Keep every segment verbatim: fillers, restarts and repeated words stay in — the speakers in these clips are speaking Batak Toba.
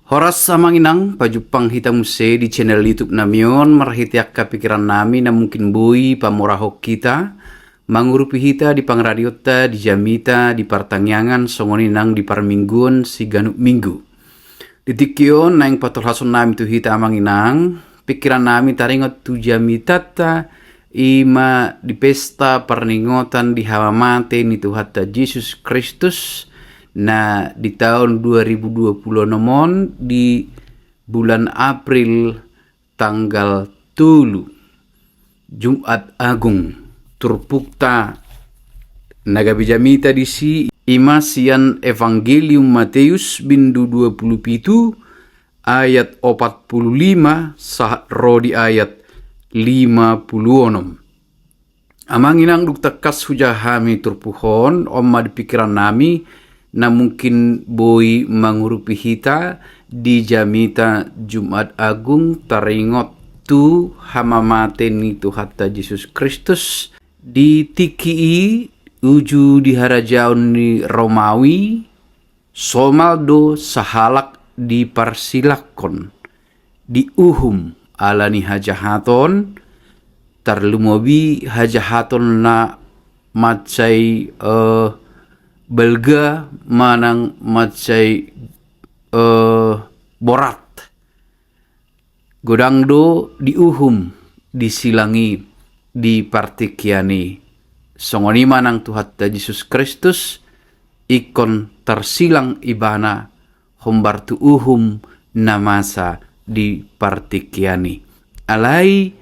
Horas amang inang, pajumpang hita muse di channel YouTube nami on, marhite angka pikiran nami na mungkin boi pamorahon hita, mangurupi hita di pangaradionta, di jamita, di partangiangan, songon i nang di parmingguon siganup minggu. Di tingki on naeng patolhason nami tu hita amang inang, pikiran nami taringot tu jamitanta, i ma di pesta parningotan di hamamate ni Tuhanta Jesus Kristus, na di taon dua ribu dua puluh enam on di bulan April tanggal tolu, Jumat Agung. Turpukta na gabe jamita disi i ma sian Evangelium Mateus bindu dua puluh pitu ayat opat puluh lima sahat ro di ayat lima puluh onom. Amang inang, dung tangkas hujaha hami turpuk on, on ma di pikiran nami na mungkin boi mangurupi hita di jamita Jumat Agung taringot tu hamamate ni Tuhanta Jesus Kristus. Di tingki i, uju di harajaon ni Romawi, somal do sahalak diparsilangkon, diuhum ala ni hajahaton, tarlumobi hajahaton na mansai, eh, balga manang mansai, eh, borat. Godang do diuhum, disilang i di partingkian i. Songon i ma nang Tuhanta Jesus Kristus, ingkon tarsilang ibana hombar tu uhum na masa di partingkian i. Alai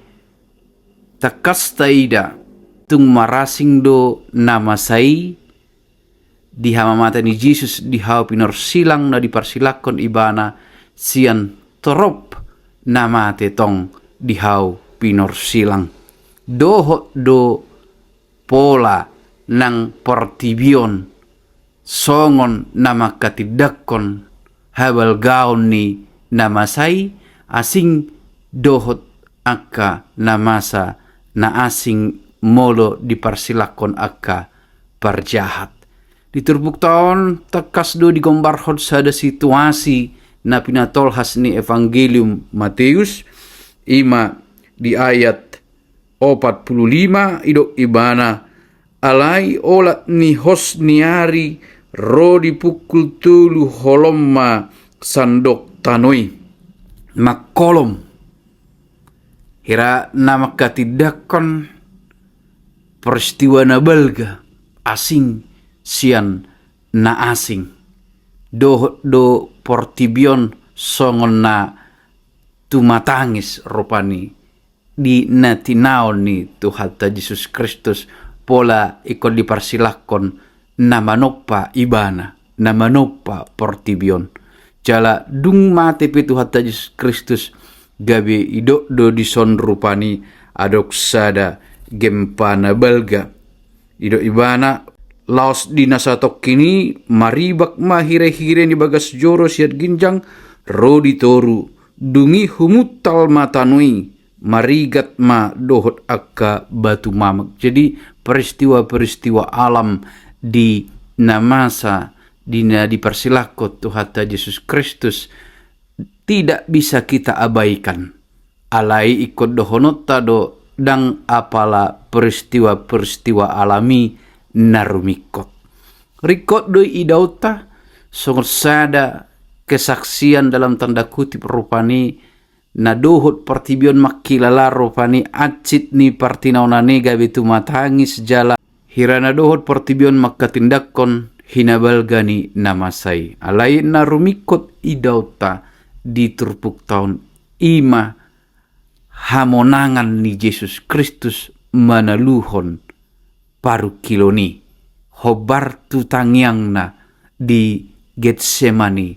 tangkas taida, tung marasing do na masa i di hamamate ni Jesus di hau pinorsilang na diparsilangkon ibana sian torop na mate tong di hau pinorsilang. Dohot do pola nang portibi on songon na mangkatindangkon habalgaon ni na masa i, asing dohot angka na masa na asing molo diparsilangkon angka parjahat. Di turpukta on tangkas do digombarhon sada situasi na pinatolhas ni Evangelium Mateus, i ma di ayat opat puluh lima, didok ibana: Alai olat ni hos ni ari ro di pukul tolu holom ma sandok tano i mangkolom. Hira na mangkatindangkon peristiwa na balga asing sian na asing. Dohot do portibi on songon na tumatangis rupani di na tinaon ni Tuhanta Jesus Kristus, pola ingkon diparsilangkon na manompa ibana, na manompa portibi on. Jala dung mate pe Tuhanta Jesus Kristus, gabe didok do dison rupani adong sada gempa na balga. Didok ibana: Laos di na satongkin i maribak ma hirehire ni bagas joro sian ginjang ro di toru, dung i humuntal ma tano i, marigat ma dohot angka batu mamak. Jadi peristiwa-peristiwa alam di na masa di na diparsilangkon Tuhanta Jesus Kristus tidak bisa kita abaikan. Alai ingkon dohononta do ndang apala peristiwa-peristiwa alam i na rumingkot. Ringkot do idaonta songon sada kesaksian dalam tanda kutip rupani, na dohot portibi on mangkilala rupani hansit ni partinaonan i gabe tumatangis jala hira na dohot portibi on mangkatindangkon hinabalga ni na masa i. Alai na rumingkot idaonta di turpukta on i ma hamonangan ni Jesus Kristus manaluhon parungkilon i, hombar tu tangiangna di Getsemani,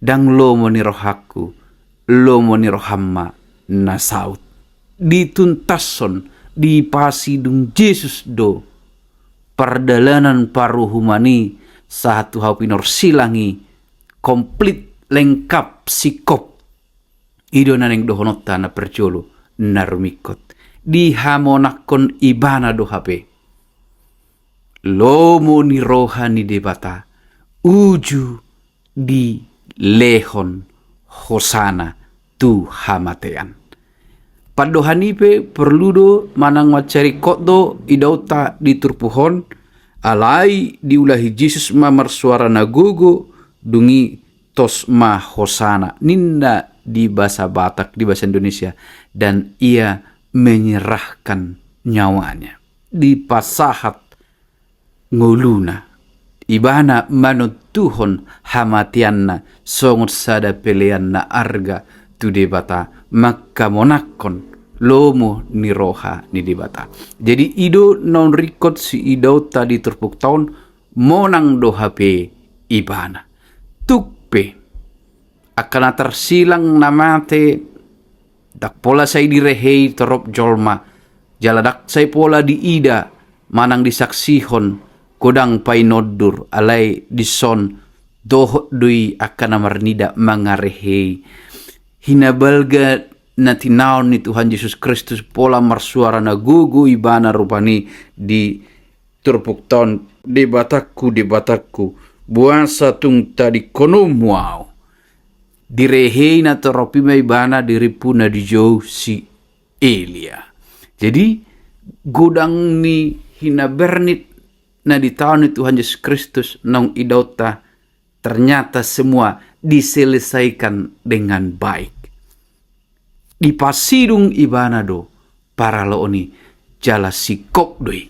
ndang lomo ni rohangku, lomo ni roham ma na saut. Dituntashon, dipasidung Jesus do pardalanan paruhuman i sahat tu hau pinorsilang i, komplit, lengkap, singkop. I do na naeng dohononta na parjolo na rumingkot. Dihamonangkon ibana do hape lomo ni roha ni Debata, uju dilehon hosana tu hamatean. Pandohan i pe porlu do manang mansai ringkot do idaonta di turpuk on, alai diulahi Jesus ma marsuara na gogo, dung i tos ma hosana ninna di bahasa Batak, di bahasa Indonesia, dan ia menyerahkan nyawanya. Dipasahat ngoluna. Ibana manontuhon hamateanna songon sada pelean na arga tu Debata, mangkamonangkon lomo ni roha ni Debata. Jadi i do naung ringkot siidaonta di turpukta on, monang do hape ibana. Tung pe angka na tarsilang na mate, ndang pola sai direhei torop jolma, jala ndang sai pola diida manang disaksihon godang painondur, alai dison dohot do i angka na marnida mangarehei. Hinabalga na tinaon ni Tuhan Jesus Kristus, pola marsuara na gogo ibana rupani di turpukta on: Debatangku, Debatangku, boasa tung tadingkononmu ahu? Direhei na torop i ma ibana di rimpu na dijou si Elia. Jadi godang ni hinabernit na ditaon ni Tuhan Jesus Kristus naung idaonta, ternyata semua diselesaikan dengan baik. Dipasidung ibana do paraloon i, jala singkop do i.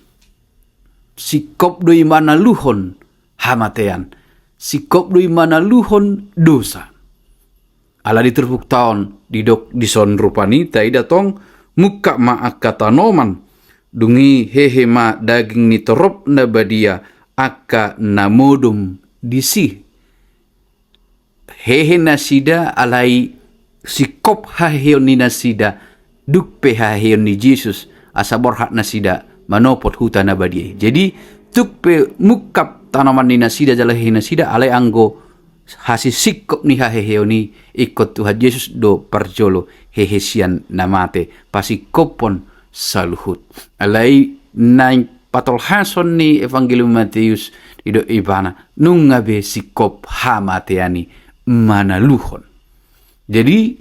Singkop do i manaluhon hamatean, singkop do i manaluhon dosa. Ala di turpukta on didok dison rupani, taida tong: Mungkap ma angka tanoman, dung i hehe ma daging ni torop na badia angka na modom disi. Hehe nasida, alai singkop haheheon ni nasida dung pe haheheon ni Jesus, asa borhat nasida manopot huta na badia i. Jadi tung pe mungkap tanoman ni nasida jala hehe nasida, alai anggo hasisingkop ni haheheon i, ingkon Tuhan Jesus do parjolo hehe sian na mate, pasingkophon saluhut. Alai naeng patolhason ni Evangelium Mateus, didok ibana, nunga be singkop hamatean i manaluhon. Jadi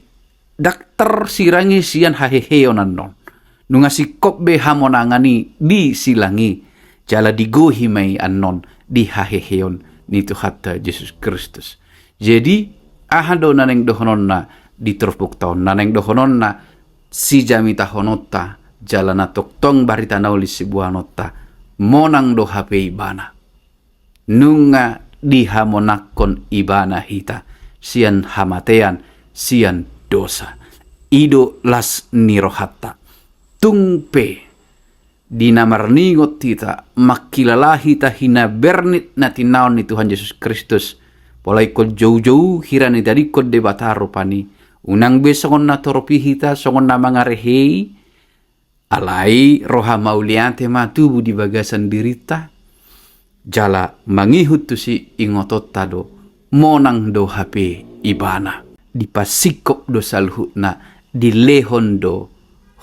ndang tarsirangi sian haheheon annon. Nunga singkop be hamonangan i di silang i, jala digohi ma i annon di haheheon ni Tuhanta Jesus Kristus. Jadi aha do na naeng dohononna di turpukta on? Na naeng dohononna sijamitahononta jala na tongtong barita na uli siboanonta, monang do hape ibana. Nunga dihamonangkon ibana hita sian hamatean, sian dosa. I do las ni rohanta. Tung pe di na marningot hita, mangkilala hita hinabernit na tinaon ni Tuhan Jesus Kristus, pola ingkon joujou hira na nitadingkon Debata rupani, unang be songon na torop i hita, songon na mangarehei, alai roha mauliate ma tubu di bagasan dirinta, jala mangihut tusi ingotonta do, monang do hape ibana. Dipasingkop do saluhutna, dilehon do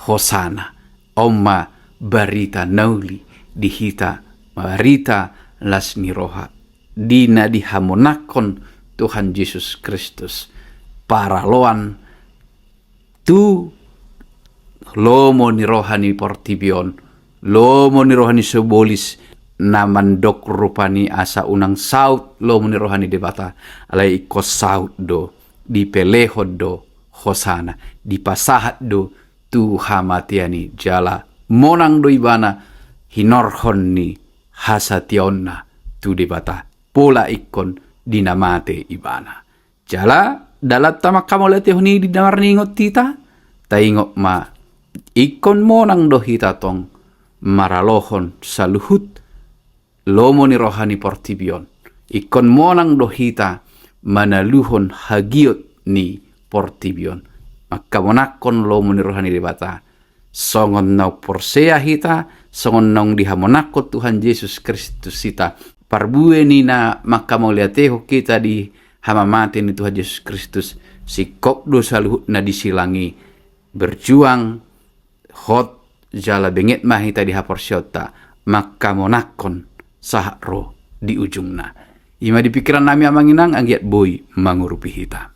hosana. On ma barita na uli di hita, barita las ni roha di na dihamonangkon Tuhan Jesus Kristus, paraloan tu lomo ni roha ni portibi on, lomo ni roha ni sibolis, na mandok rupani asa unang saut lomo ni roha ni Debata, alai ingkon saut do, dipelehon do hosana, dipasahat do tu hamatean i, jala monang do ibana hinorhon ni hasatiaonna tu Debata, pola ingkon di na mate ibana. Jala dalanta mangkamauliatehon i di na marningot hita, taingot ma, ingkon monang do hita tong maralohon saluhut lomo ni roha ni portibi on. Ingkon monang do hita manaluhon hagiot ni portibi on. Mangkamonangkon lomo ni roha ni Debata. Songon naung porsea hita, songon naung dihamonangkon Tuhan Jesus Kristus hita, parbue ni na mangkamauliatehon hita di hamamate ni Tuhan Jesus Kristus, singkop do saluhutna di silang i, berjuang, hot, jala benget ma hita di haporseaonta, mangkamonangkon sahat ro di ujungna. I ma di pingkiran nami, amang inang, anggiat boi mangurupi hita.